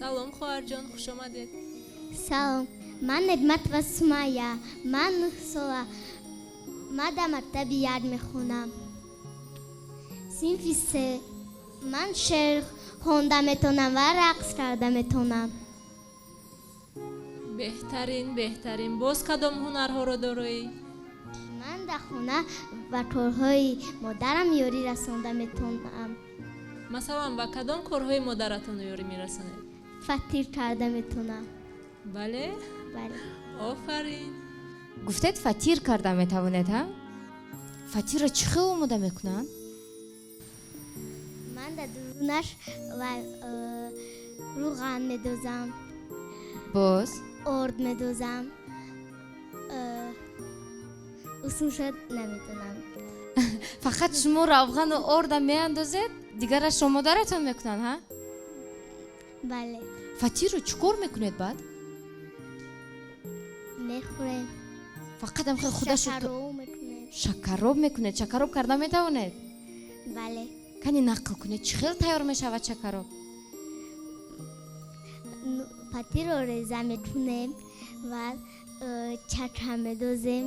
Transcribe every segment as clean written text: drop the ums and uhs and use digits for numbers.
Салом, хоҳарҷон, хуш омадед. Салом, ман Неъматова Сумайя, ман 9 сола, ман дар мактаби як мехонам, синфи се. Ман шеър хонда метавонам ва рақс карда метавонам. Беҳтарин, беҳтарин. Боз кадом ҳунарҳоро дороӣ? Ман дар хона ба корҳои модарам ёрӣ расонда метавонам. Масалан, ба кадом корҳои модаратон ёрӣ мерасонед? Фатир карда метавонам. Бале? Бале. Офарин. Гуфтед, фатир карда метавонед, ҳа? Фатирро чӣ хел омода мекунанд? Ман дар дурунаш ва рӯған медозам. Боз? Орд медозам. Усуншад наметонам. Фақат шумо равғану орда меандозед, дигарашро модаратон мекунанд, ҳа? Бале. Фатирро чӣ кор мекунед баъд? Мехӯрем. Фақат ам хел худашро? Шакароб мекунем. Шакароб мекунед? Шакароб карда метавонед? Бале. Кани, нақл кунед, чӣ хел тайёр мешавад шакароб? Фатирро реза мекунем ва чака медозем,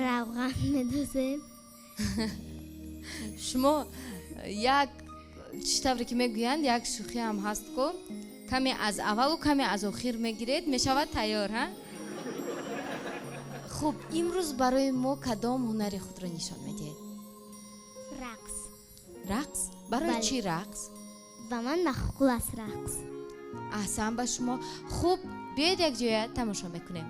равған медозем. Шумо як чӣ тавре ки мегӯянд, як шӯхиам ҳаст ко, каме аз аввалу каме аз охир мегиред, мешавад тайёр, ҳа? Хуб, имрӯз барои мо кадом ҳунари худро нишон медиҳед? Рақс. Рақс? Барои Бале. чӣ рақс? Ба ман маъқул аст рақс. Аҳсан ба шумо. Хуб, биёед, якҷоя тамошо мекунем.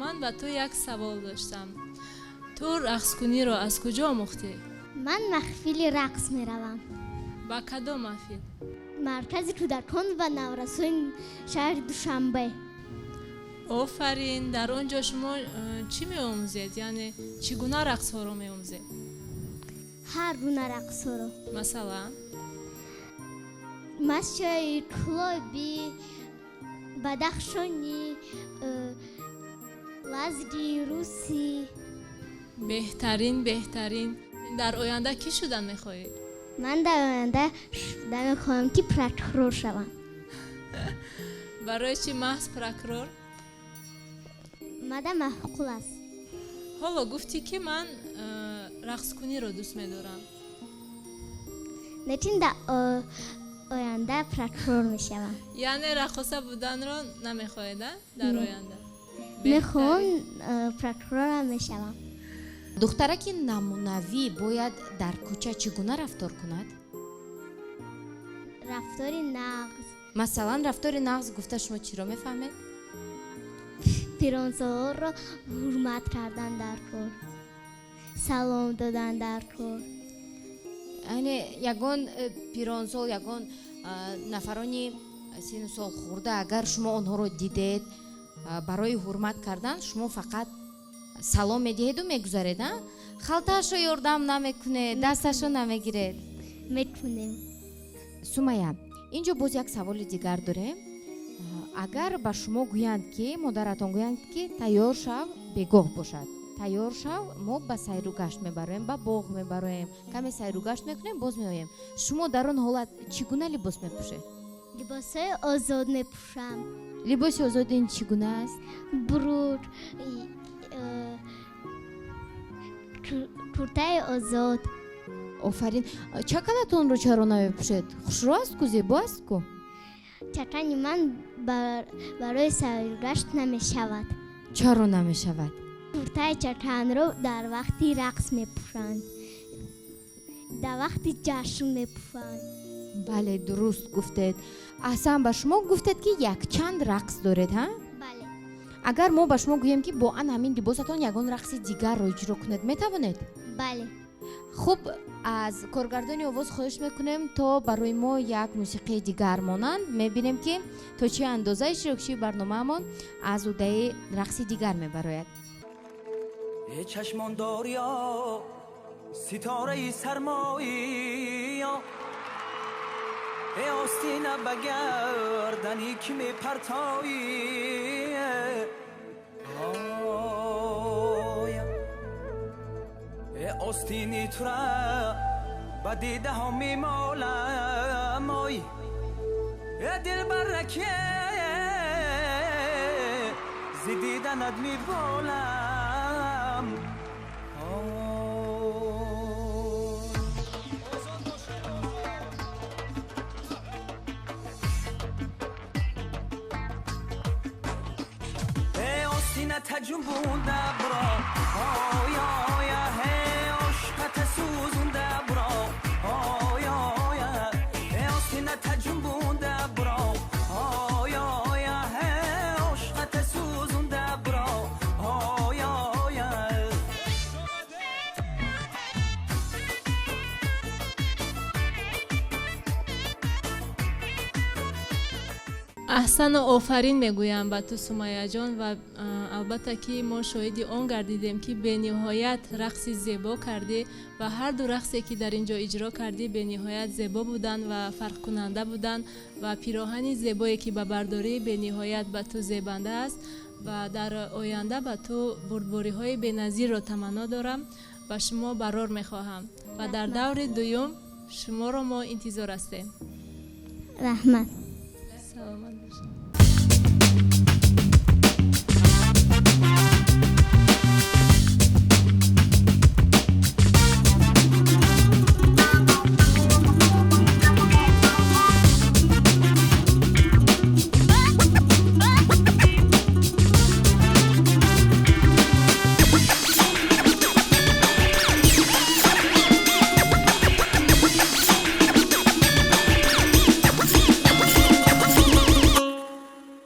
Ман ба ту як савол доштам: ту рақскуниро аз куҷо омӯхтӣ? Ман маҳфили рақс меравам. Ба кадом маҳфил? Маркази кӯдакон ва наврасони шаҳри Душанбе. Офарин! Дар он ҷо шумо чӣ меомӯзед, яъне чӣ гуна рақсҳоро меомӯзед? Ҳар гуна рақсҳоро. Масалан? Масҷои клоби, бадахшонӣ, лазги, русӣ. Беҳтарин, беҳтарин! Дар оянда кӣ шудан мехоҳед? Ман дар оянда шуда мехоҳам, ки прокурор шавам. Барои чӣ маҳз прокурор? Мада маъқул аст. Ҳоло гуфтӣ, ки ман рақскуниро дӯст медорам. Лекин дар оянда прокурор мешавам. Яъне раққоса буданро намехоҳед, а, дар оянда? Мехоҳам, прокурорам мешавам. Духтараки намунавӣ бояд дар кӯча чӣ гуна рафтор кунад? Рафтори нағз. Масалан, рафтори нағз гуфта шумо чиро мефаҳмед? Пиронсолонро ҳурмат кардан дар кор, салом додан дар кор. Яъне ягон пиронсол, ягон нафарони сину сол хурда, агар шумо онҳоро дидед, барои ҳурмат кардан шумо фақат салом медиҳеду мегузаред, а? Халтаашро ёрдам намекунед, дасташро намегиред? Мекунем. Сумая, ин ҷо боз як саволи дигар дорем. Агар ба шумо гӯянд, ки модаратон гӯянд, ки тайёр шав, бегоҳ бошад, тайёр шав, мо ба сайру гашт мебароем, ба боғ мебароем, каме сайру гашт мекунем, боз меоем, шумо дар он ҳолат чӣ гуна либос мепӯшед? Либосҳои озод мепӯшам. Либоси озод ин чӣ гуна аст? Брук, куртаи озод. Офарин! Чаканатонро чаро намепӯшед? Хушрӯ аст ку, зебо аст ку. Чакани ман барои сайругашт намешавад. Чаро намешавад? Куртаи чаканро дар вақти рақс мепӯшанд, дар вақти ҷашн мепӯшанд. Бале, дуруст гуфтед. Аҳсан! Ба шумо гуфтед, ки якчанд рақс доред, ҳа? Бале. Агар мо ба шумо гӯем, ки бо ан ҳамин либосатон ягон рақси дигарро иҷро кунед, метавонед? Бале. Хуб, аз коргардони овоз хоҳиш мекунем, то барои мо як мусиқии дигар монанд. Мебинем, ки то чӣ андоза иштирокчии барномаамон аз уҳдаи рақси дигар мебарояд. Э чашмон дарё, ситораи сармоиё, э остина ба гардани ки мепартоӣ, оя, э остини тура ба дидаҳо мемолам, ой, э дилбараке, зи диданат меболам. Э остина таҷунбунда буро, ой, оя, ҳе ошқата сӯзунда буро, ой, оя, э остина таҷунбунда буро, ой, оя, ҳе ошқата сӯзунда буро, ой, оя. Аҳсану офарин мегӯям ба ту, Сумайяҷон, ва албатта, ки мо шоҳиди он гардидем, ки бениҳоят рақси зебо кардӣ ва ҳар ду рақсе, ки дар ин ҷо иҷро кардӣ, бениҳоят зебо буданд ва фарқкунанда буданд, ва пироҳани зебое, ки ба бардорӣ, бениҳоят ба ту зебанда аст, ва дар оянда ба ту бурдбориҳои беназирро таманно дорам, ба шумо барор мехоҳам ва дар даври дуюм шуморо мо интизор ҳастем. Раҳмат. Саломат бошед.